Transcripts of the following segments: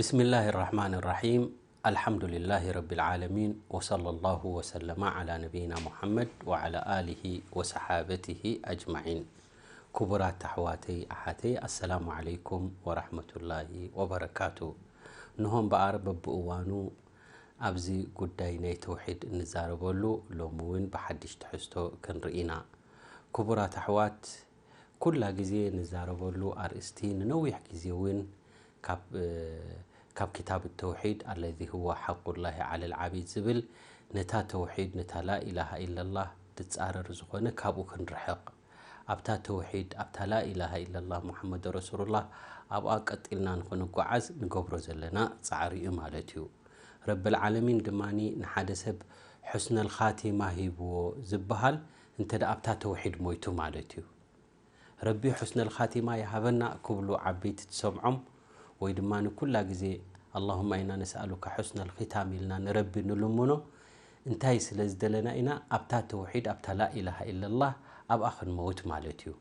بسم الله الرحمن الرحيم. الحمد لله رب العالمين، وصلى الله وسلم على نبينا محمد وعلى آله وصحابته أجمعين. ክቡራት ኣሕዋተይ ኣሓተይ፣ ኣሰላሙ ዓለይኩም ወራሕመቱላሂ ወበረካቱ። ንሆ እምበኣር በብእዋኑ ኣብዚ ጉዳይ ናይ ተውሒድ እንዛረበሉ፣ ሎሚ እውን ብሓድሽ ትሕዝቶ ክንርኢ ኢና። ክቡራት ኣሕዋት፣ ኩላ ግዜ ንዛረበሉ ኣርእስቲ ንነዊሕ ግዜ እውን ካብ፣ እ፣ ካብ ክታብ ተውሒድ ኣለዚ ህወ ሓቁላሂ ዓለል ዓቢድ ዝብል ነታ ተውሒድ፣ ነታ ላኢላሃ ኢለላህ ትጻረር ዝኾነ ካብኡ ክንርሕቕ፣ ኣብታ ተውሒድ፣ ኣብታ ላኢላሃ ኢለላህ ሙሓመድ ረሱሉላህ ኣብኣ ቀጢልና ንኽንጓዓዝ ንገብሮ ዘለና ጻዕሪ እዩ ማለት እዩ። ረብል ዓለሚን ድማኒ ንሓደ ሰብ ሑስነል ኻቲማ ሂብዎ ዝበሃል እንተ ደኣ ኣብታ ተውሒድ ሞይቱ ማለት እዩ። ረቢ ሑስነል ኻቲማ ይሃበና ክብሉ ዓበይቲ ትሰምዖም፣ ወይ ድማ ንኩላ ግዜ ኣላሁማ ኢና ነስኣሉካ ሑስነል ኺታም ኢልና ንረቢ ንልምኖ። እንታይ ስለ ዝደለና ኢና ኣብታ ተውሒድ፣ ኣብታ ላኢላሃ ኢለላህ ኣብኣ ክንመውት ማለት እዩ።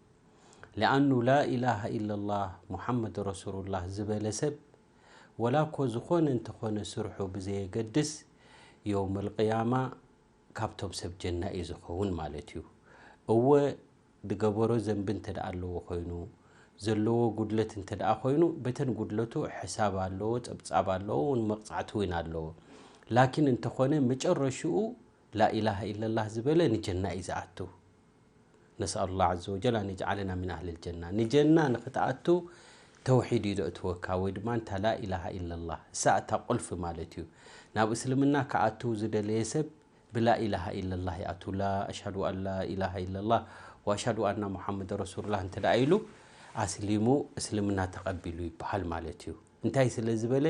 ሊኣኑ ላኢላሃ ኢለላህ ሙሓመድ ረሱሉላህ ዝበለ ሰብ ወላ እኮ ዝኾነ እንተኾነ ስርሑ ብዘየገድስ የውመል ቅያማ ካብቶም ሰብ ጀና እዩ ዝኸውን ማለት እዩ። እወ ድገበሮ ዘንቢ እንተ ደኣ ኣለዎ ኮይኑ፣ ዘለዎ ጉድለት እንተ ደኣ ኮይኑ፣ በተን ጉድለቱ ሕሳብ ኣለዎ፣ ጸብጻብ ኣለዎ፣ እውን መቕጻዕቲ እውን ኣለዎ። ላኪን እንተኾነ መጨረሽኡ ላኢላሃ ኢለላህ ዝበለ ንጀና እዩ ዝኣቱ። ነስኣሉላህ ዓዘ ወጀል ኣን የጅዓለና ሚን ኣህሊል ጀና። ንጀና ንኽትኣቱ ተውሒድ እዩ ዘእትወካ፣ ወይ ድማ እንታ ላኢላሃ ኢለላህ፣ እሳ እታ ቁልፊ ማለት እዩ። ናብ እስልምና ክኣቱ ዝደለየ ሰብ ብላኢላሃ ኢለላህ ይኣቱ። ላ ኣሽሃዱ ኣን ላኢላሃ ኢለላህ ወኣሽሃዱ ኣና ሙሓመድ ረሱሉላህ እንተ ደኣ ኢሉ ኣስሊሙ፣ እስልምና ተቐቢሉ ይበሃል ማለት እዩ። እንታይ ስለ ዝበለ?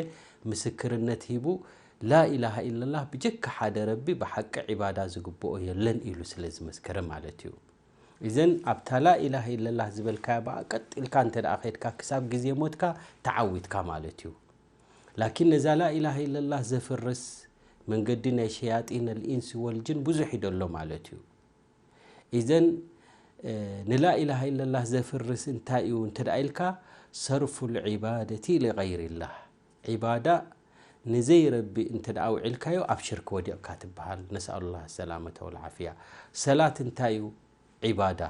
ምስክርነት ሂቡ ላኢላሃ ኢለላህ ብጀካ ሓደ ረቢ ብሓቂ ዒባዳ ዝግብኦ የለን ኢሉ ስለ ዝመስከረ ማለት እዩ። እዘን ኣብታ ላኢላሃ ኢለላህ ዝበልካያ ብኣ ቀጥ ኢልካ እንተ ደኣ ኸድካ ክሳብ ግዜ ሞትካ ተዓዊትካ ማለት እዩ። ላኪን ነዛ ላኢላሃ ኢለላህ ዘፍርስ መንገዲ ናይ ሸያጢን ኣልኢንስ ወልጅን ብዙሕ እዩ ደሎ ማለት እዩ። ኢዘን፣ እ፣ ንላኢላሃ ኢለላህ ዘፍርስ እንታይ እዩ እንተ ደኣ ኢልካ፣ ሰርፉል ዒባደቲ ሊገይሪላህ። ዒባዳ ንዘይ ረቢ እንተ ደኣ ኣውዒልካዮ ኣብ ሽርክ ወዲቕካ ትበሃል። ነስኣሉላህ ሰላመተ ወልዓፍያ። ሰላት እንታይ እዩ? ዒባዳ።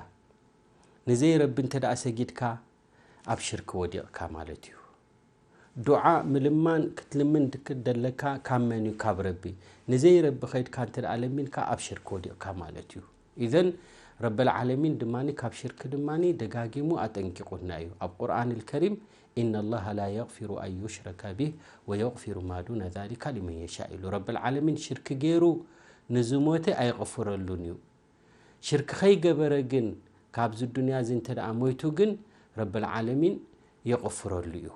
ንዘይ ረቢ እንተ ደኣ ሰጊድካ ኣብ ሽርክ ወዲቕካ ማለት እዩ። ዱዓ ምልማን ክትልምን ድክ-፣ ደለካ ካብ መን እዩ? ካብ ረቢ። ንዘይ ረቢ ኸይድካ እንተ ደኣ ለሚንካ ኣብ ሽርክ ወዲቕካ ማለት እዩ። ኢዘን ረበል ዓለሚን ድማኒ ካብ ሽርክ ድማኒ ደጋጊሙ ኣጠንቂቑና እዩ። ኣብ ቁርኣን ልከሪም፣ "ኢነ ላሃ ላ የግፊሩ ኣን ዩሽረከ ቢህ ወየግፊሩ ማ ዱነ ዛሊካ ሊመን የሻእ" ኢሉ። ረበል ዓለሚን ሽርክ ገይሩ ንዝሞተ ኣይቕፍረሉን እዩ። ሽርክ ኸይገበረ ግን ካብዚ ዱንያ እዚ እንተ ደኣ ሞይቱ ግን ረበል ዓለሚን የቕፍረሉ እዩ።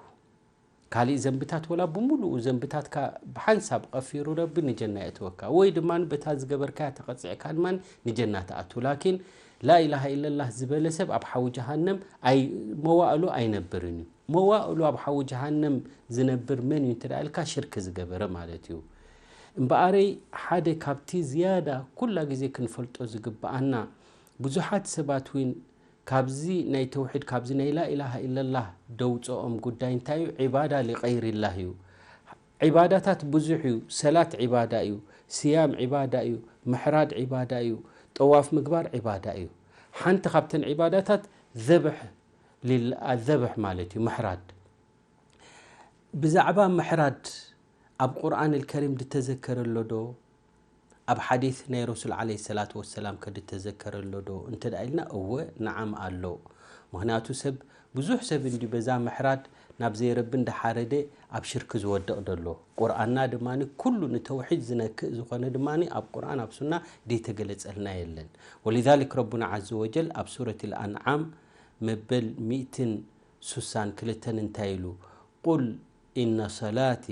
ካሊእ ዘንብታት ወላ ብምሉኡ ዘንብታትካ ብሓንሳብ ቐፊሩ ረቢ ንጀና የእትወካ። ወይ ድማ በታ ዝገበርካያ ተቐጺዕካ ድማ ንጀና ትኣቱ። ላኪን ላኢላሃ ኢለላህ ዝበለ ሰብ ኣብ ሓዊ ጀሃነም ኣይ-፣ መዋእሉ ኣይነብርን እዩ። መዋእሉ ኣብ ሓዊ ጀሃነም ዝነብር መን እዩ እንተ ደኣ ኢልካ ሽርክ ዝገበረ ማለት እዩ። እምበኣረይ ሓደ ካብቲ ዝያዳ ኩላ ግዜ ክንፈልጦ ዝግብኣና ብዙሓት ሰባት እውን ካብዚ ናይ ተውሒድ፣ ካብዚ ናይ ላኢላሃ ኢለላህ ደውፅኦም ጉዳይ እንታይ እዩ? ዒባዳ ሊቀይሪላህ እዩ። ዒባዳታት ብዙሕ እዩ። ሰላት ዒባዳ እዩ። ስያም ዒባዳ እዩ። ምሕራድ ዒባዳ እዩ። ጠዋፍ ምግባር ዒባዳ እዩ። ሓንቲ ካብተን ዒባዳታት ዘብሕ ሊል-፣ ዘብሕ ማለት እዩ፣ ምሕራድ። ብዛዕባ ምሕራድ ኣብ ቁርኣን ልከሪም ድተዘከረ ኣሎ ዶ? ኣብ ሓዲስ ናይ ረሱል ዓለይሂ ሰላቱ ወሰላም ከ ድተዘከረ ኣሎ ዶ እንተ ደኣ ኢልና፣ እወ፣ ነዓም ኣሎ። ምኽንያቱ ሰብ፣ ብዙሕ ሰብ እንዲ በዛ ምሕራድ ናብ ዘይረቢ እንዳሓረደ ኣብ ሽርክ ዝወድቕ ደሎ። ቁርኣንና ድማ ኩሉ ንተውሒድ ዝነክእ ዝኾነ ድማ ኣብ ቁርኣን ኣብ ሱና ደይተገለጸልና የለን። ወሊዛሊክ ረቡና ዓዘ ወጀል ኣብ ሱረት ልኣንዓም መበል ሚእትን ሱሳን ክልተን እንታይ ኢሉ? ቁል ኢነ ሰላቲ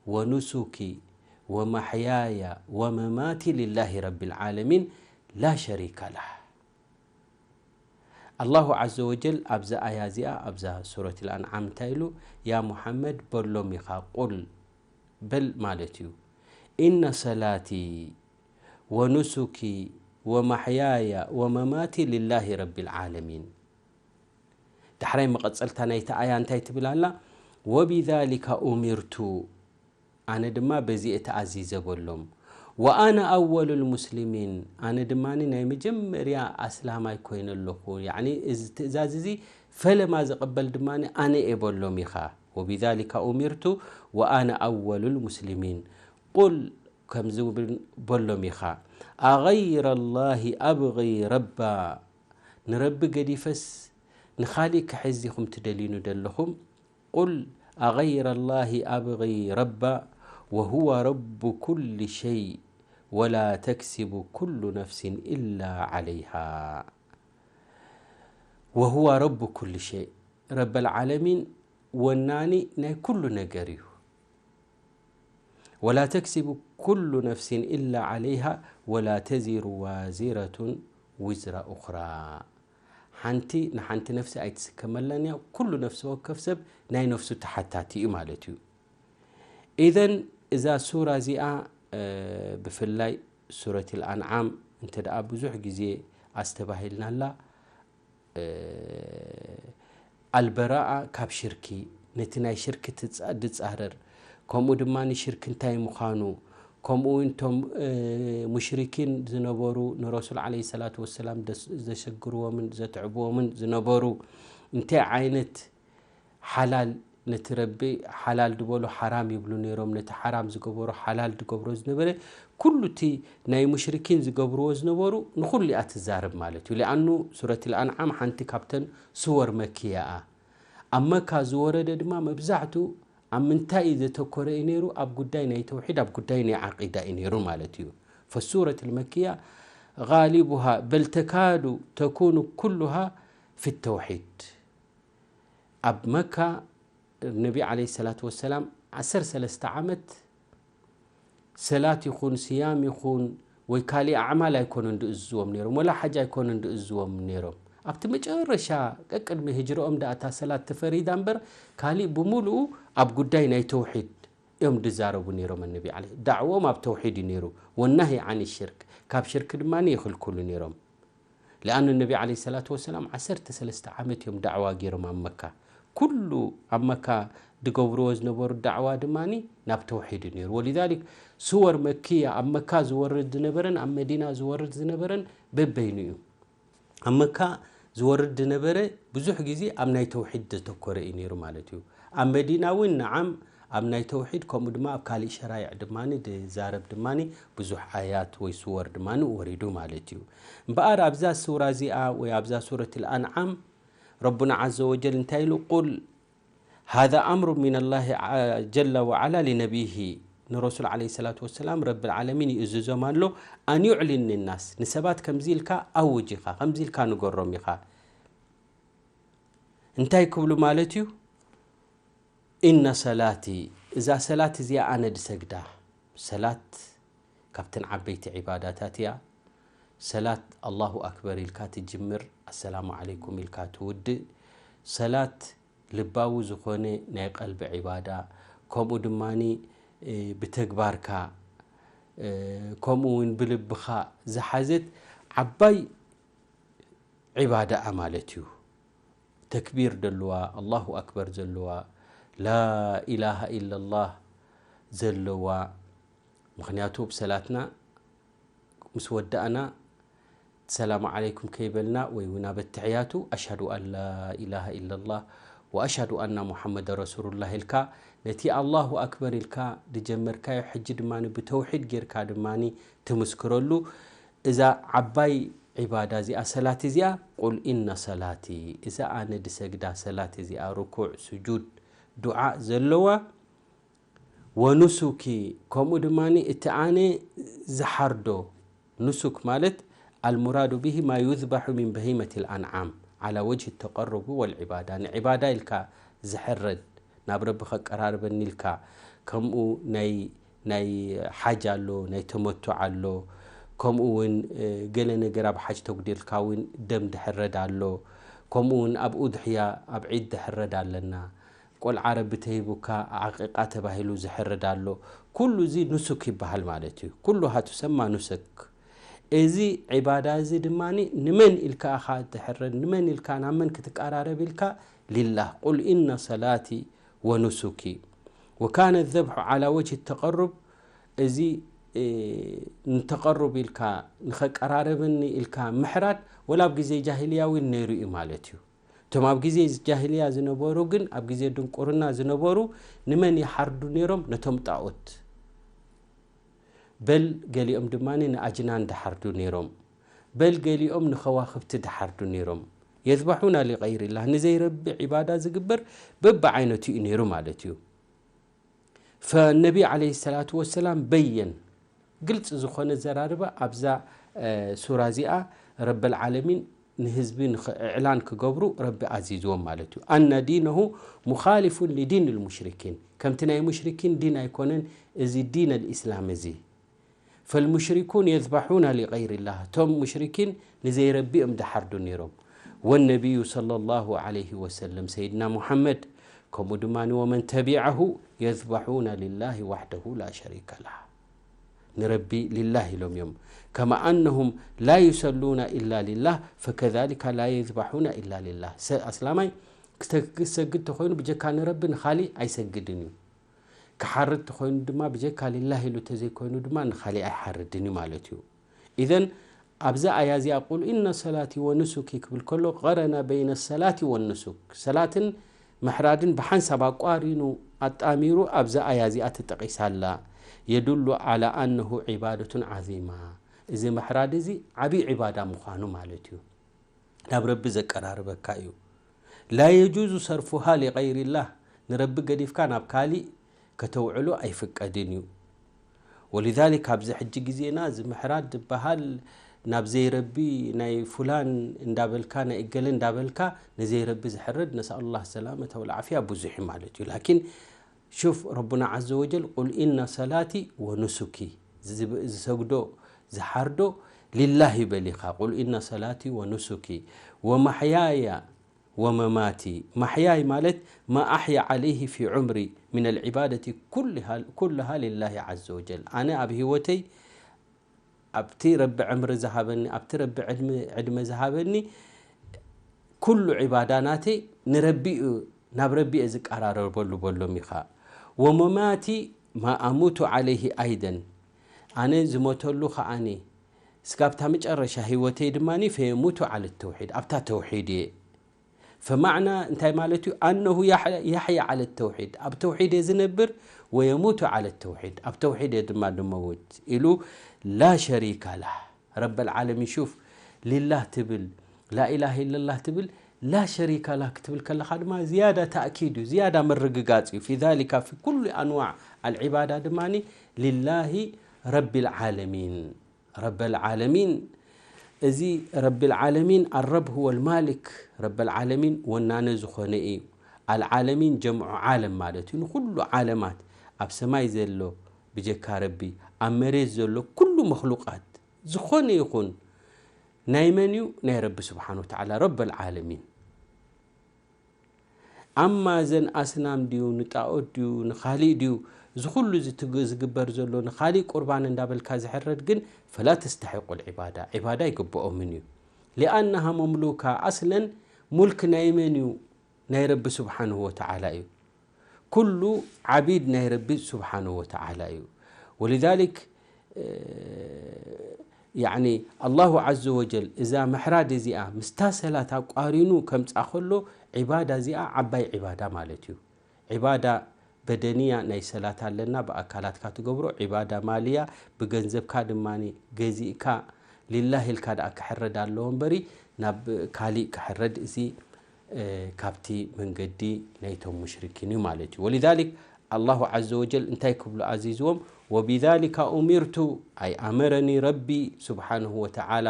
ወኑሱኪ ወማሕያያ ወመማቲ ሊላሂ ረቢል ዓለሚን ላ ሸሪከ ላህ። ኣላሁ ዓዘ ወጀል ኣብዛ ኣያ እዚኣ፣ ኣብዛ ሱረት ልኣንዓም እንታይ ኢሉ? ያ ሙሓመድ በሎም ኢኻ፣ ቁል በል ማለት እዩ። ኢነ ሰላቲ ወኑሱኪ ወማሕያያ ወመማቲ ሊላሂ ረቢል ዓለሚን። ዳሕራይ መቐጸልታ ናይታ ኣያ እንታይ ትብል ኣላ? ወቢዛሊካ ኡሚርቱ፣ ኣነ ድማ በዚ እየ ተኣዚዘ በሎም። ወኣነ ኣወሉል ሙስሊሚን፣ ኣነ ድማ ናይ መጀመርያ ኣስላማይ ኮይነ ኣለኹ። ያዕኒ እዚ ትእዛዝ እዚ ፈለማ ዝቕበል ድማ ኣነ እየ በሎም ኢኻ። ወቢዛሊካ ኡሚርቱ ወኣነ ኣወሉል ሙስሊሚን። ቁል፣ ከምዚ እውን በሎም ኢኻ፣ ኣገይረ ላሂ ኣብጊ ረባ፣ ንረቢ ገዲፈስ ንኻሊእ ክሕዝ ኢኹም ትደልዩኒ ደለኹም? ቁል ኣገይረ ላሂ ኣብጊ ረባ ወሁወ ረቡ ኩሊ ሸይ ወላ ተክሲቡ ኩሉ ነፍሲን ኢላ ዓለይሃ። ወሁወ ረቡ ኩሊ ሸይ፣ ረበል ዓለሚን ወናኒ ናይ ኩሉ ነገር እዩ። ወላ ተክሲቡ ኩሉ ነፍሲን ኢላ ዓለይሃ ወላ ተዚሩ ዋዚረቱን ዊዝራ ኡኽራ። ሓንቲ ንሓንቲ ነፍሲ ኣይትስከመላን እያ። ኩሉ ነፍሲ ወከፍ ሰብ ናይ ነፍሱ ተሓታቲ እዩ ማለት እዩ። ኢዘን እዛ ሱራ እዚኣ፣ እ፣ ብፍላይ ሱረት ኣልኣንዓም እንተ ደኣ ብዙሕ ግዜ ኣስተባሂልናላ፣ እ፣ ኣልበራኣ ካብ ሽርኪ፣ ነቲ ናይ ሽርኪ ትጻ-፣ ድጻረር፣ ከምኡ ድማ ሽርኪ እንታይ ምዃኑ፣ ከምኡ እውን እቶም፣ እ፣ ሙሽሪኪን ዝነበሩ ንረሱል ዓለይሂ ሰላቱ ወሰላም ደስ-፣ ዘሸግርዎምን ዘትዕብዎምን ዝነበሩ እንታይ ዓይነት ሓላል፣ ነቲ ረቢ ሓላል ድበሎ ሓራም ይብሉ ነይሮም፣ ነቲ ሓራም ዝገበሮ ሓላል ድገብሮ ዝነበረ፣ ኩሉ እቲ ናይ ሙሽሪኪን ዝገብርዎ ዝነበሩ ንኹሉ እያ ትዛረብ ማለት እዩ። ሊኣኑ ሱረት ኣልኣንዓም ሓንቲ ካብተን ስወር መክያ እያ። ኣብ መካ ዝወረደ ድማ መብዛሕቱ ኣብ ምንታይ እዩ ዘተኮረ እዩ ነይሩ? ኣብ ጉዳይ ናይ ተውሒድ፣ ኣብ ጉዳይ ናይ ዓቂዳ እዩ ነይሩ ማለት እዩ። ፈሱረት ልመክያ ጋሊቡሃ በል ተካዱ ተኩኑ ኩሉሃ ፊ ተውሒድ። ኣብ መካ ነቢ ዓለይሂ ሰላቱ ወሰላም ዓሰርተ ሰለስተ ዓመት ሰላት ይኹን ስያም ይኹን ወይ ካሊእ ኣዕማል ኣይኮኑን ድእዝዝዎም ነይሮም፣ ወላ ሓጅ ኣይኮኑን ድእዝዝዎም ነይሮም። ኣብቲ መጨረሻ ቀቅድሚ ህጅርኦም ደኣ እታ ሰላት ተፈሪዳ እምበር፣ ካሊእ ብምሉኡ ኣብ ጉዳይ ናይ ተውሒድ እዮም ድዛረቡ ነይሮም። ነቢ ዓለ-፣ ዳዕዎም ኣብ ተውሒድ እዩ ነይሩ። ወናሂ ዓን ሽርክ፣ ካብ ሽርክ ድማ ይኽልክሉ ነይሮም። ሊኣኑ ነቢ ዓለይሂ ሰላቱ ወሰላም ዓሰርተ ሰለስተ ዓመት እዮም ዳዕዋ ገይሮም ኣብ መካ። ኩሉ ኣብ መካ ድገብርዎ ዝነበሩ ዳዕዋ ድማ ናብ ተውሒድ እዩ ነይሩ። ወሊዛሊክ ሱወር መክያ ኣብ መካ ዝወርድ ዝነበረን ኣብ መዲና ዝወርድ ዝነበረን በበይኑ እዩ። ኣብ መካ ዝወርድ ዝነበረ ብዙሕ ግዜ ኣብ ናይ ተውሒድ ዘተኮረ እዩ ነይሩ ማለት እዩ። ኣብ መዲና እውን ነዓም ኣብ ናይ ተውሒድ፣ ከምኡ ድማ ኣብ ካሊእ ሸራይዕ ድማ ድዛረብ ድማ ብዙሕ ኣያት ወይ ስወር ድማ ወሪዱ ማለት እዩ። እምበኣር ኣብዛ ሱራ እዚኣ ወይ ኣብዛ ሱረት ኣልኣንዓም ረቡና ዓዘ ወጀል እንታይ ኢሉ? ቁል ሃዛ ኣምሩ ሚን ላሂ ዓ-፣ ጀለ ወዓላ ሊነቢይሂ፣ ንረሱል ዓለይሂ ሰላቱ ወሰላም ረብል ዓለሚን ይእዝዞም ኣሎ። ኣን ዩዕሊን ሊናስ፣ ንሰባት ከምዚ ኢልካ ኣውጅ ኢኻ፣ ከምዚ ኢልካ ንገሮም ኢኻ። እንታይ ክብሉ ማለት እዩ? ኢነ ሰላቲ፣ እዛ ሰላት እዚኣ ኣነ ድሰግዳ። ሰላት ካብተን ዓበይቲ ዒባዳታት እያ። ሰላት ኣላሁ ኣክበር ኢልካ ትጅምር፣ ኣሰላሙ ዓለይኩም ኢልካ ትውድእ። ሰላት ልባዊ ዝኾነ ናይ ቀልቢ ዒባዳ፣ ከምኡ ድማኒ፣ እ፣ ብተግባርካ፣ እ፣ ከምኡ እውን ብልብኻ ዝሓዘት ዓባይ ዒባዳኣ ማለት እዩ። ተክቢር ደለዋ፣ ኣላሁ ኣክበር ዘለዋ፣ ላኢላሃ ኢለላህ ዘለዋ። ምኽንያቱ ኣብ ሰላትና ምስ ወዳእና ሰላሙ ዓለይኩም ከይበልና ወይ እውን ኣብ ኣተሕያቱ ኣሽሃዱ ኣን ላኢላሃ ኢለላህ ወኣሽሃዱ ኣና ሙሓመደ ረሱሉላህ ኢልካ ነቲ ኣላሁ ኣክበር ኢልካ ዝጀመርካዮ ሕጂ ድማ ብተውሒድ ጌርካ ድማ ትምስክረሉ። እዛ ዓባይ ዒባዳ እዚኣ ሰላት እዚኣ ቁል ኢነ ሰላቲ፣ እዛ ኣነ ድሰግዳ ሰላት እዚኣ ርኩዕ፣ ስጁድ፣ ዱዓ ዘለዋ ወኑሱኪ፣ ከምኡ ድማ እቲ ኣነ ዝሓርዶ፣ ኑሱክ ማለት ኣልሙራዱ ብሂ ማ ዩዝባሑ ሚን በሂመት ልኣንዓም ዓላ ወጅሂ ተቀሩብ ወልዒባዳ፣ ንዒባዳ ኢልካ ዝሕረድ ናብ ረቢ ከቀራርበኒ ኢልካ፣ ከምኡ ናይ ናይ ሓጅ ኣሎ፣ ናይ ተመቱዕ ኣሎ። ከምኡ እውን፣ እ፣ ገለ ነገር ኣብ ሓጅ ተጉዲልካ እውን ደም ድሕረድ ኣሎ። ከምኡ እውን ኣብ ኡድሕያ፣ ኣብ ዒድ ድሕረድ ኣለና። ቆልዓ ረቢ ተሂቡካ ዓቂቃ ተባሂሉ ዝሕረድ ኣሎ። ኩሉ እዚ ኑሱክ ይበሃል ማለት እዩ። ኩሉሃ ቱሰማ ኑሱክ። እዚ ዒባዳ እዚ ድማ ንመን ኢልካ ኢኻ ትሕረድ፣ ንመን ኢልካ፣ ናብ መን ክትቀራረብ ኢልካ? ሊላህ። ቁል ኢነ ሰላቲ ወኑሱኪ ወካነ ዘብሑ ዓላ ወጅሂ ተቐሩብ። እዚ ንተቐሩብ ኢልካ ንኸቀራረብኒ ኢልካ ምሕራድ ወላ ኣብ ግዜ ጃሂልያ እውን ነይሩ እዩ ማለት እዩ። እቶም ኣብ ግዜ ጃሂልያ ዝነበሩ ግን ኣብ ግዜ ድንቁርና ዝነበሩ ንመን ይሓርዱ ነይሮም? ነቶም ጣኦት። በል ገሊኦም ድማ ንኣጅናን ድሓርዱ ነይሮም። በል ገሊኦም ንኸዋኽብቲ ድሓርዱ ነይሮም። የዝባሑና ሊቀይሪላህ፣ ንዘይረቢ ዒባዳ ዝግበር በብዓይነቱ እዩ ነይሩ ማለት እዩ። ፈነቢ ዓለይሂ ሰላቱ ወሰላም በየን ግልጽ ዝኾነ ዘራርባ ኣብዛ ሱራ እዚኣ ረበል ዓለሚን ንህዝቢ እዕላን ክገብሩ ረቢ ኣዚዝዎም ማለት እዩ። ኣነ ዲነሁ ሙኻሊፉን ሊዲን ልሙሽሪኪን፣ ከምቲ ናይ ሙሽሪኪን ዲን ኣይኮነን እዚ ዲን ኣልኢስላም እዚ። ፈልሙሽሪኩን የዝባሑና ሊቀይሪላህ፣ እቶም ሙሽሪኪን ንዘይረቢ እዮም ድሓርዱ ነይሮም። ወነቢዩ ሰለላሁ ዓለይሂ ወሰለም ሰይድና ሙሓመድ ከምኡ ድማ ወመን ተቢዐሁ የዝባሑና ሊላሂ ዋሕደሁ ላ ሸሪከ ላህ። ንረቢ ሊላህ ኢሎም እዮም። ከማ ኣነሁም ላ ዩሰሉና ኢላ ሊላህ ፈከዛሊካ ላ የዝባሑና ኢላ ሊላህ። ኣስላማይ ክሰግድ ተኾይኑ ብጀካ ንረቢ ንኻሊእ ኣይሰግድን እዩ። ክሓርድ ተኾይኑ ድማ ብጀካ ሊላህ ኢሉ ተዘይኮይኑ ድማ ንኻሊእ ኣይሓርድን እዩ ማለት እዩ። ኢዘን ኣብዛ ኣያ እዚኣ ቁል ኢነ ሰላቲ ወኑሱኪ ክብል ከሎ ቀረነ በይነ ሰላቲ ወኑሱክ፣ ሰላትን ምሕራድን ብሓንሳብ ኣቋሪኑ ኣጣሚሩ ኣብዛ ኣያ እዚኣ ተጠቒሳ ኣላ። የዱሉ ዓላ ኣነሁ ዒባደቱን ዓዚማ፣ እዚ ምሕራድ እዚ ዓብዪ ዒባዳ ምዃኑ ማለት እዩ። ናብ ረቢ ዘቀራርበካ እዩ። ላ የጁዙ ሰርፉሃ ሊቀይሪላህ፣ ንረቢ ገዲፍካ ናብ ካሊእ ከተውዕሎ ኣይፍቀድን እዩ። ወሊዛሊክ ኣብዚ ሕጂ ግዜና እዚ ምሕራድ ዝበሃል ናብ ዘይረቢ ናይ ፉላን እንዳበልካ ናይ እገለ እንዳበልካ ንዘይረቢ ዝሕርድ ነስኣሉላህ ሰላመተ ወልዓፍያ ብዙሕ እዩ ማለት እዩ። ላኪን ሹፍ ረቡና ዓዘ ወጀል ቁል ኢነ ሰላቲ ወኑሱኪ ዝሰግዶ ዝሓርዶ ሊላህ ይበል ኢኻ። ቁል ኢነ ሰላቲ ወኑሱኪ ወማሕያያ ወመማቲ፣ ማሕያይ ማለት ማ ኣሕያ ዓለይህ ፊ ዑምሪ ምን ኣልዒባደቲ ኩልሃ ሊላሂ ዓዘ ወጀል። ኣነ ኣብ ህይወተይ ኣብቲ ረቢ ዕምሪ ዝሃበኒ ኣብቲ ረቢ ዕድመ ዝሃበኒ ኩሉ ዒባዳ ናተይ ንረቢ እዩ፣ ናብ ረቢ እየ ዝቀራረበሉ በሎም ኢኻ። ወመማቲ ማ ኣሙቱ ዓለይህ ኣይደን፣ ኣነ ዝሞተሉ ከዓኒ ስጋብታ መጨረሻ ህይወተይ ድማ ፈየሙቱ ዓለ ተውሒድ፣ ኣብታ ተውሒድ እየ። ፈማዕና እንታይ ማለት እዩ? ኣነሁ ያሕያ ዓለ ተውሒድ፣ ኣብ ተውሒድ እየ ዝነብር፣ ወየሙቱ ዓለ ተውሒድ፣ ኣብ ተውሒድ እየ ድማ ድመውት ኢሉ። ላ ሸሪካ ላህ ረበል ዓለሚን። ሹፍ ሊላህ ትብል ላኢላሃ ኢለላህ ትብል ላ ሸሪካ ላህ ክትብል ከለኻ ድማ ዝያዳ ተእኪድ እዩ፣ ዝያዳ ምርግጋፅ እዩ። ፊ ዛሊካ ፊ ኩሉ ኣንዋዕ ኣልዒባዳ ድማ ሊላሂ ረቢል ዓለሚን። ረበል ዓለሚን። እዚ ረቢል ዓለሚን ኣረብ ሁወል ማሊክ፣ ረበል ዓለሚን ወናነ ዝኾነ እዩ። ኣልዓለሚን ጀምዑ ዓለም ማለት እዩ። ንኹሉ ዓለማት ኣብ ሰማይ ዘሎ ብጀካ ረቢ፣ ኣብ መሬት ዘሎ ኩሉ መክሉቃት ዝኾነ ይኹን ናይ መን እዩ? ናይ ረቢ ስብሓን ወተዓላ ረበል ዓለሚን። ኣማ እዘን ኣስናም ድዩ ንጣኦት ድዩ ንኻሊእ ድዩ እዚ ኩሉ ዝትግ- ዝግበር ዘሎ ንኻሊእ ቁርባን እንዳበልካ ዝሕረድ ግን ፈላ ተስተሒቁል ዒባዳ፣ ዒባዳ ይግብኦምን እዩ። ሊኣነሃ መምሉካ ኣስለን ሙልክ ናይ መን እዩ? ናይ ረቢ ስብሓንሁ ወተዓላ እዩ። ኩሉ ዓቢድ ናይ ረቢ ስብሓንሁ ወተዓላ እዩ። ወሊዛሊክ ያዕኒ ኣላሁ ዓዘ ወጀል እዛ ምሕራድ እዚኣ ምስታ ሰላት ኣቋሪኑ ከምፃ ከሎ ዒባዳ እዚኣ ዓባይ ዒባዳ ማለት እዩ። ዒባዳ በደንያ ናይ ሰላት ኣለና ብኣካላትካ ትገብሮ፣ ዒባዳ ማልያ ብገንዘብካ ድማ ገዚእካ ሊላህ ኢልካ ደኣ ክሕረድ ኣለዎ እምበሪ ናብ ካሊእ ክሕረድ እዚ ካብቲ መንገዲ ናይቶም ሙሽሪኪን እዩ ማለት እዩ። ወሊዛሊክ ኣላሁ ዓዘ ወጀል እንታይ ክብሉ ኣዚዝዎም? ወቢዛሊካ ኡሚርቱ፣ ኣይ ኣመረኒ ረቢ ስብሓንሁ ወተዓላ፣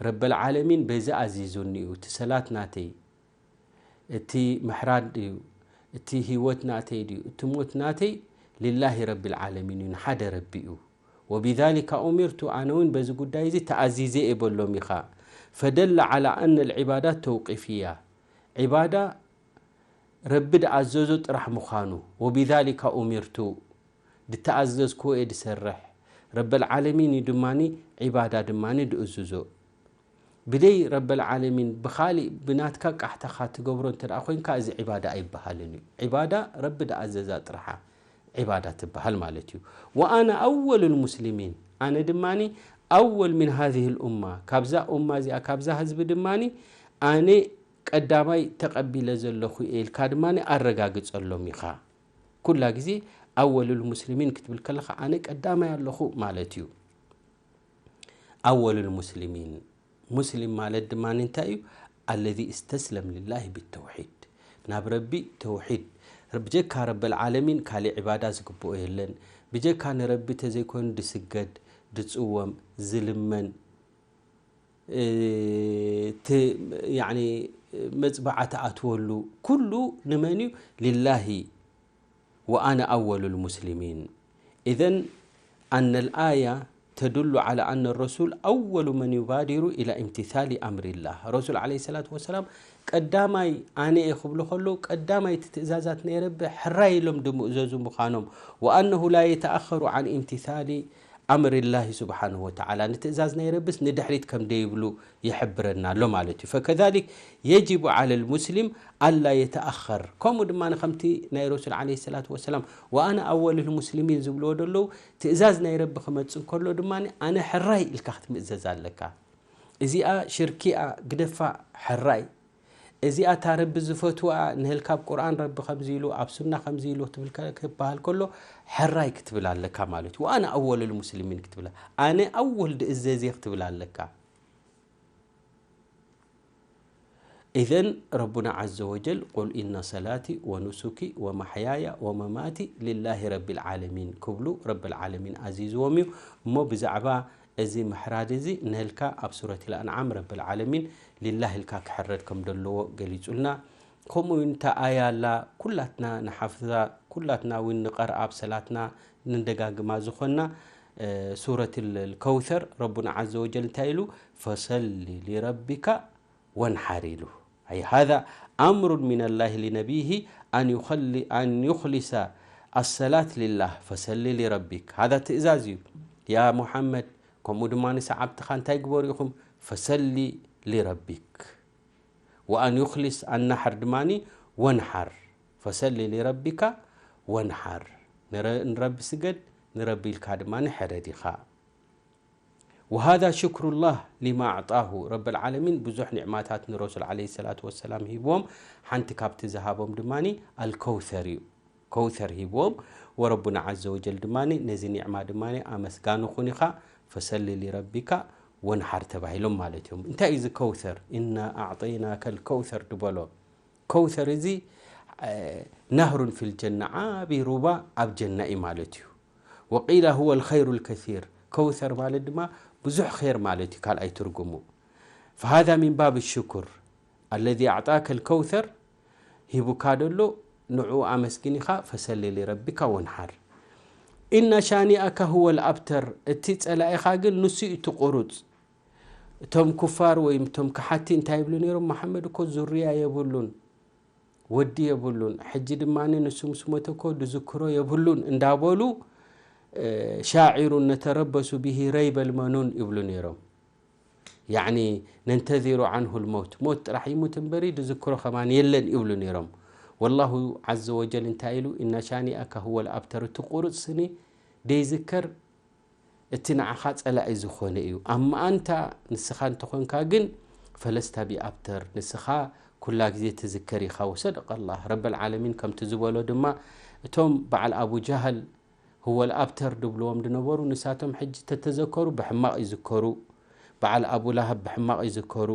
ረበል ዓለሚን በዚ ኣዚዙኒ እዩ። እቲ ሰላት ናተይ፣ እቲ ምሕራድ እዩ፣ እቲ ህይወት ናተይ ድዩ፣ እቲ ሞት ናተይ ሊላሂ ረቢል ዓለሚን እዩ፣ ንሓደ ረቢ እዩ። ወቢዛሊካ ኡሚርቱ፣ ኣነ እውን በዚ ጉዳይ እዚ ተኣዚዘ እየ በሎም ኢኻ። ፈደለ ዓላ ኣነ ልዕባዳት ተውቂፍያ፣ ዒባዳ ረቢ ድኣዘዞ ጥራሕ ምዃኑ፣ ወቢዛሊካ ኡሚርቱ፣ ድተኣዘዝክዎ እየ ድሰርሕ፣ ረበል ዓለሚን እዩ ድማኒ ዒባዳ ድማኒ ድእዝዞ። ብደይ ረበል ዓለሚን ብኻሊእ ብናትካ ቃሕታኻ ትገብሮ እንተ ደኣ ኮይንካ፣ እዚ ዒባዳ ኣይበሃልን እዩ። ዒባዳ ረቢ ደኣዘዛ ጥራሓ ዒባዳ ትበሃል ማለት እዩ። ወኣና ኣወሉል ሙስሊሚን፣ ኣነ ድማኒ ኣወል ሚን ሃዚሂል ኡማ፣ ካብዛ ኡማ እዚኣ፣ ካብዛ ህዝቢ ድማኒ ኣነ ቀዳማይ ተቐቢለ ዘለኹ እየ ኢልካ ድማኒ ኣረጋግጸሎም ኢኻ። ኩላ ግዜ ኣወሉል ሙስሊሚን ክትብል ከለኻ ኣነ ቀዳማይ ኣለኹ ማለት እዩ። ኣወሉል ሙስሊሚን፣ ሙስሊም ማለት ድማ እንታይ እዩ? ኣለዚ እስተስለም ሊላሂ ብተውሒድ፣ ናብ ረቢ ተውሒድ፣ ብጀካ ረበል ዓለሚን ካሊእ ዕባዳ ዝግብኦ የለን። ብጀካ ንረቢ ተዘይኮይኑ ድስገድ፣ ድጽወም፣ ዝልመን፣ እ፣ ት-፣ ያኒ መጽባዓ ትኣትወሉ ኩሉ ንመን እዩ? ሊላሂ። وأنا أول المسلمين. إذن أن الآية تدل على أن الرسول أول من يبادر إلى امتثال أمر الله. ረሱል ዓለይሂ ሰላቱ ወሰላም ቀዳማይ ኣነ እየ ክብሉ ከለዉ፣ ቀዳማይ እቲ ትእዛዛት ናይ ረቢ ሕራይ ኢሎም ድምእዘዙ ምዃኖም፣ وأنه لا يتأخر عن امتثال أمر الله سبحانه وتعالى، ንትእዛዝ ናይ ረብስ ንድሕሪት ከም ደይብሉ ይሕብረና ኣሎ ማለት እዩ። فكذلك يجب على المسلم ألا يتأخر. ከምኡ ድማ ከምቲ ናይ ረሱል ዓለይሂ ሰላቱ ወሰላም "ወኣነ ኣወሉል ሙስሊሚን" ዝብልዎ ዘለዉ፣ ትእዛዝ ናይ ረቢ ክመጽእ እንከሎ ድማ ኣነ ሕራይ ኢልካ ክትምእዘዝ ኣለካ። እዚኣ ሽርኪኣ ግደፋ፣ ሕራይ። እዚኣ እታ ረቢ ዝፈትዋ፣ ንህልካ ኣብ ቁርኣን ረቢ ከምዚ ኢሉ፣ ኣብ ሱና ከምዚ ኢሉ ክትብል ከ-፣ ክበሃል ከሎ፣ ሕራይ ክትብል ኣለካ ማለት እዩ። "ወኣነ ኣወሉል ሙስሊሚን" ክትብል፣ ኣነ ኣወል ድእዘዝ እየ ክትብል ኣለካ። إذن ربنا عز وجل: "قل إن صلاتي ونسكي ومحياي ومماتي لله رب العالمين" ክብሉ ረብል ዓለሚን ኣዚዝዎም እዩ። እሞ ብዛዕባ እዚ ምሕራድ እዚ ንህልካ ኣብ ሱረት ኣልኣንዓም ረብል ዓለሚን ሊላህ ኢልካ ክሕረድ ከም ዘለዎ ገሊጹልና። ከምኡ እውን እታ ኣያ ኣላ፣ ኩላትና ንሓፍዛ፣ ኩላትና እውን ንቐርኣ፣ ኣብ ሰላትና ንደጋግማ ዝኾንና፣ እ፣ ሱረት ል-፣ ልከውሰር ረቡና ዓዘ ወጀል እንታይ ኢሉ? "ፈሰሊ ሊረቢካ ወንሓር" ኢሉ። أي هذا أمر من الله لنبيه أن يخل-، أن يخلص الصلاة لله، "ፈሰሊ ሊረቢክ" هذا ትእዛዝ እዩ። ያ ሙሓመድ፣ ከምኡ ድማ ንሰዓብትኻ እንታይ ግበሩ ኢኹም? "ፈሰሊ ሊረቢክ"። وأن يخلص النحر ድማኒ "ወንሓር"። "ፈሰሊ ሊረቢካ ወንሓር"። ንረ-፣ ንረቢ ስገድ፣ ንረቢ ኢልካ ድማኒ ሕረድ ኢኻ። وهذا شكر الله لما أعطاه። ረብል ዓለሚን ብዙሕ ኒዕማታት ንረሱል ዓለይሂ ሰላቱ ወሰላም ሂብዎም። ሓንቲ ካብቲ ዝሃቦም ድማኒ ኣልከውሰር እዩ። ከውሰር ሂብዎም። ወረቡና ዓዘ ወጀል ድማኒ ነዚ ኒዕማ ድማኒ ኣመስጋኒ ኩን ኢኻ። "ፈሰሊ ሊረቢካ ወንሓር" ተባሂሎም ማለት እዮም። እንታይ እዩ እዚ ከውሰር? "ኢና ኣዕጠይናከ ልከውሰር" ድበሎ። ከውሰር እዚ፣ እ፣ ነህሩን ፊል ጀና፣ ዓቢ ሩባ ኣብ ጀና እዩ ማለት እዩ። ወቂላ ሁወ ልኸይሩ ልከሲር፣ ከውሰር ማለት ድማ ብዙሕ ኸይር ማለት እዩ፣ ካልኣይ ትርጉሙ። فهذا من باب الشكر الذي أعطاك الكوثر، ሂቡካ ደሎ ንዕኡ ኣመስግን ኢኻ። ፈሰሊ ሊረቢካ ወንሓር። إن شانئك هو الأبتر، እቲ ጸላኢኻ ግን ንሱ እዩ እቲ ቁሩጽ። እቶም ኩፋር ወይ እቶም ከሓቲ እንታይ ይብሉ ነይሮም? "መሓመድ እኮ ዙርያ የብሉን፣ ወዲ የብሉን፣ ሕጂ ድማ ንሱ ምስ ሞተ እኮ ድዝክሮ የብሉን" እንዳበሉ፣ እ፣ "ሻዒሩን ነተረበሱ ብሂ ረይበል መኑን" ይብሉ ነይሮም። ያዕኒ፣ "ነንተዚሩ ዓንሁ ልመውት፣ ሞት ጥራሕ ይሙት እምበሪ ድዝክሮ ከማን የለን" ይብሉ ነይሮም። ወላሁ ዓዘ ወጀል እንታይ ኢሉ? "ኢና ሻኒአካ ሁወ ልኣብተር"፣ እቲ ቁሩጽ ስኒ ደይዝከር እቲ ንዓኻ ጸላኢ ዝኾነ እዩ። ኣብ መኣንታ ንስኻ እንተኾንካ ግን ፈለስታ ቢኣብተር፣ ንስኻ ኩላ ግዜ ትዝከር ኢኻ። ወሰደቀ ኣላህ ረበል ዓለሚን ከምቲ ዝበሎ ድማ፣ እቶም በዓል ኣቡ ጃህል ሁወል ኣብተር ድብልዎም ድነበሩ፣ ንሳቶም ሕጂ ተተዘከሩ ብሕማቕ ይዝከሩ። በዓል ኣቡ ላሃብ ብሕማቕ ይዝከሩ።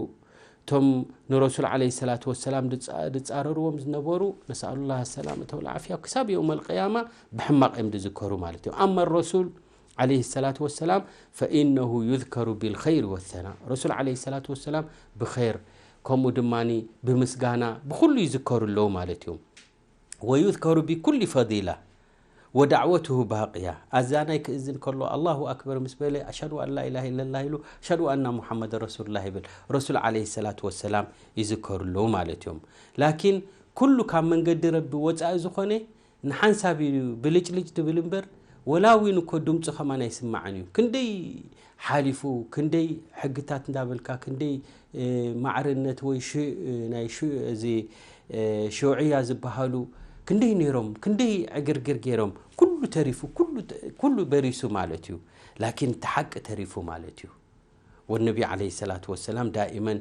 እቶም ንረሱል ዓለይሂ ሰላቱ ወሰላም ድጻ-፣ ድጻረርዎም ዝነበሩ፣ ነስኣሉላህ ሰላመተ ወልዓፍያ፣ ክሳብ የውመል ቅያማ ብሕማቕ እዮም ድዝከሩ ማለት እዩ። ኣማ ረሱል ዓለይሂ ሰላቱ ወሰላም ፈኢነሁ ዩዝከሩ ቢልኸይር ወሰና። ረሱል ዓለይሂ ሰላቱ ወሰላም ብኸይር፣ ከምኡ ድማኒ ብምስጋና፣ ብኹሉ ይዝከሩ ኣለዉ ማለት እዮም። ወዩዝከሩ ቢኩሊ ፈዲላ ወዳዕወቱሁ ባቅያ። ኣዛናይ ክእዝን ከሎ ኣላሁ ኣክበር ምስ በለ፣ ኣሽሀዱ ኣን ላኢላሃ ኢለላህ ኢሉ፣ ኣሽሀዱ ኣና ሙሐመደን ረሱሉላህ ይብል። ረሱል ዓለይሂ ሰላቱ ወሰላም ይዝከሩ ኣለዉ ማለት እዮም። ላኪን ኩሉ ካብ መንገዲ ረቢ ወጻኢ ዝኾነ ንሓንሳብ እዩ ብልጭልጭ ድብል እምበር፣ ወላ እውን እኮ ድምፁ ከማን ኣይስማዕን እዩ። ክንደይ ሓሊፉ፣ ክንደይ ሕግታት እንዳበልካ፣ ክንደይ ማዕርነት ወይ ናይ እዚ ሽውዕያ ዝበሃሉ ክንደይ ነይሮም፣ ክንደይ ዕግርግር ገይሮም። ኩሉ ተሪፉ፣ ኩሉ በሪሱ ማለት እዩ። ላኪን እቲ ሓቂ ተሪፉ ማለት እዩ። ወነቢ ዓለይሂ ሰላቱ ወሰላም ዳኢመን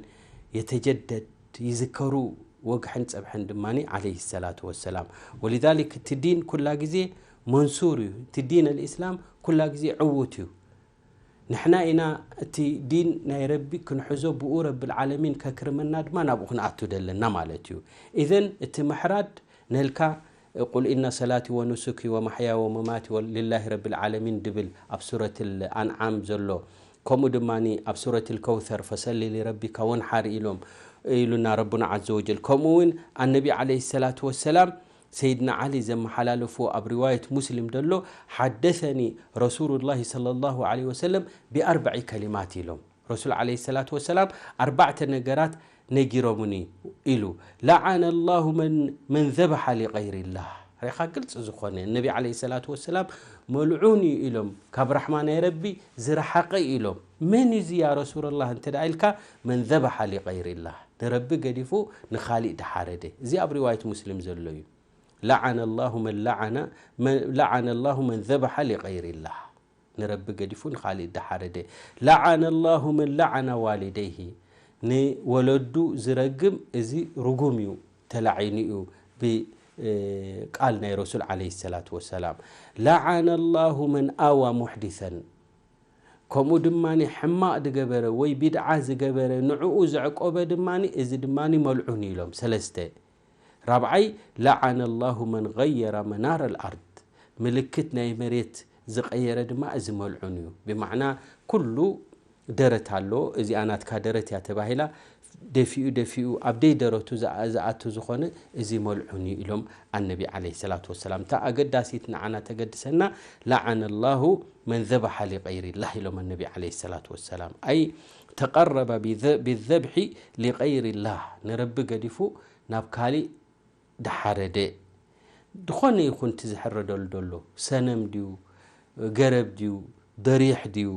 የተጀደድ፣ ይዝከሩ፣ ወግሕን ጸብሕን ድማ ዓለይሂ ሰላቱ ወሰላም። ወሊዛሊክ እቲ ዲን ኩላ ግዜ መንሱር እዩ። እቲ ዲን ኣልእስላም ኩላ ግዜ ዕዉት እዩ። ንሕና ኢና እቲ ዲን ናይ ረቢ ክንሕዞ፣ ብኡ ረብል ዓለሚን ከክርመና ድማ ናብኡ ክንኣቱ ደለና ማለት እዩ። ኢዘን እቲ ምሕራድ ነልካ ቁል ኢነ ሰላቲ ወኑሱኪ ወማሕያ ወመማቲ ወ- ሊላሂ ረብል ዓለሚን ድብል ኣብ ሱረት ኣንዓም ዘሎ፣ ከምኡ ድማ ኣብ ሱረት ከውሰር ፈሰሊ ሊረቢካ ወንሓር ኢሎም ኢሉና ረቡና ዓዘ ወጀል። ከምኡ እውን ኣነቢ ዓለይሂ ሰላቱ ወሰላም ሰይድና ዓሊ ዘመሓላለፍዎ ኣብ ሪዋየት ሙስሊም ዘሎ፣ ሓደሰኒ ረሱሉላሂ ሰለላሁ ዓለይሂ ወሰለም ቢኣርበዒ ከሊማት ኢሎም። ረሱል ዓለይሂ ሰላቱ ወሰላም ኣርባዕተ ነገራት ነጊሮምኒ ኢሉ። ለዓነ ላሁ መን ዘበሓ ሊቀይሪላህ። ሪኻ ግልፂ ዝኾነ ነቢ ዓለይሂ ሰላቱ ወሰላም መልዑን እዩ ኢሎም፣ ካብ ራሕማ ናይ ረቢ ዝረሓቐ ኢሎም። መን እዩ እዚ ያ ረሱሉላህ እንተ ደኣ ኢልካ፣ መን ዘበሓ ሊቀይሪላህ፣ ንረቢ ገዲፉ ንኻሊእ ድሓረደ። እዚ ኣብ ሪዋየት ሙስሊም ዘሎ እዩ። ለዓነ ላሁ መን ለዓነ መን- ለዓነ ላሁ መን ዘበሓ ሊቀይሪላህ፣ ንረቢ ገዲፉ ንኻሊእ ድሓረደ። ለዓነ ላሁ መን ለዓነ ዋሊደይሂ፣ ንወለዱ ዝረግም እዚ ርጉም እዩ፣ ተላዒኑ እዩ ብቃል ናይ ረሱል ዓለይሂ ሰላቱ ወሰላም። ለዓነ ላሁ መን ኣዋ ሙሕዲሰን፣ ከምኡ ድማ ሕማቕ ዝገበረ ወይ ቢድዓ ዝገበረ ንዕኡ ዘዕቆበ ድማ፣ እዚ ድማ መልዑን እዩ ኢሎም። ሰለስተ። ራብዓይ፣ ለዓነ ላሁ መን ገየረ መናረ ልኣርድ፣ ምልክት ናይ መሬት ዝቀየረ ድማ እዚ መልዑን እዩ። ብማዕና ኩሉ ደረት ኣሎ፣ እዚኣ ናትካ ደረት እያ ተባሂላ፣ ደፊኡ ደፊኡ ኣብ ደይ ደረቱ ዝኣ- ዝኣቱ ዝኾነ እዚ መልዑን እዩ ኢሎም ኣነቢ ዓለይሂ ሰላቱ ወሰላም። እታ ኣገዳሲት ንዓና ተገድሰና፣ ለዓነ ላሁ መን ዘበሓ ሊቀይሪላህ ኢሎም ኣነቢ ዓለይሂ ሰላቱ ወሰላም። ኣይ ተቀረበ ቢዘ- ቢዘብሒ ሊቀይሪላህ፣ ንረቢ ገዲፉ ናብ ካሊእ ድሓረደ። ዝኾነ ይኹን እቲ ዝሕረደሉ ዘሎ ሰነም ድዩ፣ ገረብ ድዩ፣ ደሪሕ ድዩ፣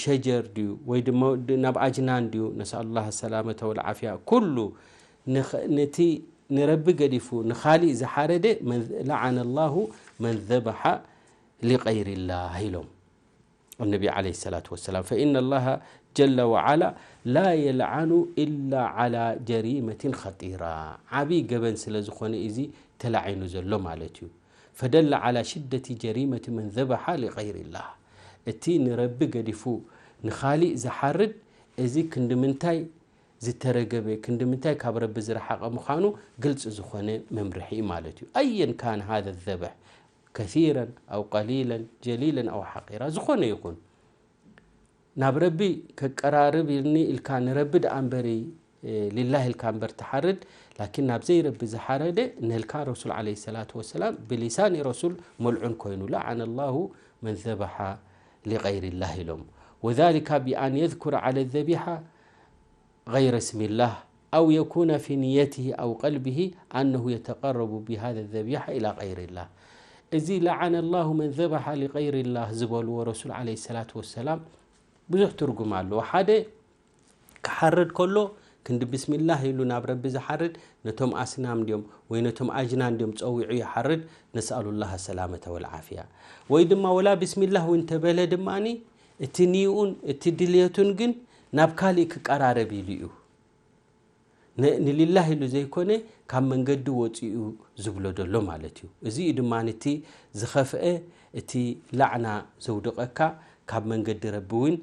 ሸጀር ድዩ፣ ወይ ድማ ናብ ኣጅናን ድዩ፣ ነስኣሉላህ ሰላመተ ወልዓፍያ። ኩሉ ንኽ- ነቲ ንረቢ ገዲፉ ንኻሊእ ዝሓረደ መን- ለዓነ ላሁ መን ዘበሓ ሊቀይሪላህ ኢሎም። النبي عليه الصلاة والسلام، فإن الله جل وعلا لا يلعن إلا على جريمة خطيرة. ዓብዪ ገበን ስለ ዝኾነ እዚ ተላዒኑ ዘሎ ማለት እዩ። فدل على شدة جريمة من ذبح لغير الله. እቲ ንረቢ ገዲፉ ንኻሊእ ዝሓርድ እዚ ክንዲ ምንታይ ዝተረገበ፣ ክንዲ ምንታይ ካብ ረቢ ዝረሓቐ ምዃኑ ግልፂ ዝኾነ መምርሒ ማለት እዩ። أيا كان هذا الذبح، كثيرا أو قليلا، جليلا أو حقيرا، ዝኾነ ይኹን ናብ ረቢ ከቀራርብ ኢልኒ ኢልካ ንረቢ ደኣ እምበሪ ሊላህ ኢልካ እምበር ትሓርድ። ላኪን ናብ ዘይረቢ ዝሓረደ ነልካ ረሱል ዓለይሂ ሰላቱ ወሰላም ብሊሳን ረሱል መልዑን ኮይኑ፣ ለዓነ ላሁ መን ዘበሓ ሊቀይሪላህ ኢሎም። وذلك بأن يذكر على الذبيحة غير اسم الله أو يكون في نيته أو قلبه أنه يتقرب بهذا الذبيحة إلى غير الله. እዚ ለዓነ ላሁ መን ዘበሓ ሊቀይሪ ላህ ዝበልዎ ረሱል ዓለይሂ ሰላቱ ወሰላም ብዙሕ ትርጉም ኣለዎ። ሓደ ክሓርድ ከሎ ክንዲ ብስሚላህ ኢሉ ናብ ረቢ ዝሓርድ ነቶም ኣስናም ድዮም ወይ ነቶም ኣጅናን ድዮም ጸዊዑ ይሓርድ፣ ነስኣሉላህ ሰላመተ ወልዓፍያ። ወይ ድማ ወላ ብስሚላህ እውን ተበለ ድማኒ እቲ ንይኡን እቲ ድልየቱን ግን ናብ ካሊእ ክቀራረብ ኢሉ እዩ። ንሊላህ ኢሉ ዘይኮነ ካብ መንገዲ ወፂኡ ዝብሎ ዘሎ ማለት እዩ። እዚ እዩ ድማ እቲ ዝኸፍአ፣ እቲ ላዕና ዘውድቐካ፣ ካብ መንገዲ ረቢ እውን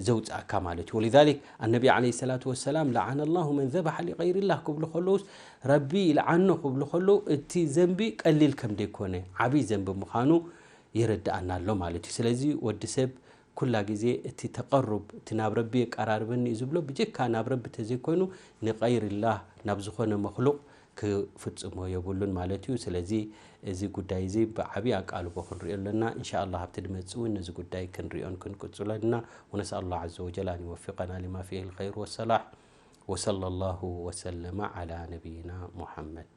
ዘውፅኣካ ማለት እዩ። ወሊዛሊክ ኣነቢ ዓለይሂ ሰላቱ ወሰላም ለዓነ ላሁ መን ዘበሐ ሊቀይሪላህ ክብሉ ከለውስ ረቢ ይልዓኖ ክብሉ ከለዉ እቲ ዘንቢ ቀሊል ከም ዘይኮነ ዓብዪ ዘንቢ ምዃኑ ይረድኣና ኣሎ ማለት እዩ። ስለዚ ወዲ ሰብ ኩላ ግዜ እቲ ተቐሩብ፣ እቲ ናብ ረቢ የቀራርበኒ እዩ ዝብሎ፣ ብጀካ ናብ ረቢ ተዘይኮይኑ ንቀይርላህ፣ ናብ ዝኾነ መክሉቕ ክፍጽሞ የብሉን ማለት እዩ። ስለዚ እዚ ጉዳይ እዚ ብዓቢ ኣቃልቦ ክንሪኦ ኣለና። እንሻ ኣላህ ኣብቲ ድመጽእ እውን ነዚ ጉዳይ ክንሪኦን ክንቅጽሎ ኣለና። ونسأل الله عز وجل أن يوفقنا لما فيه الخير والصلاح. وصلى الله وسلم على نبينا محمد.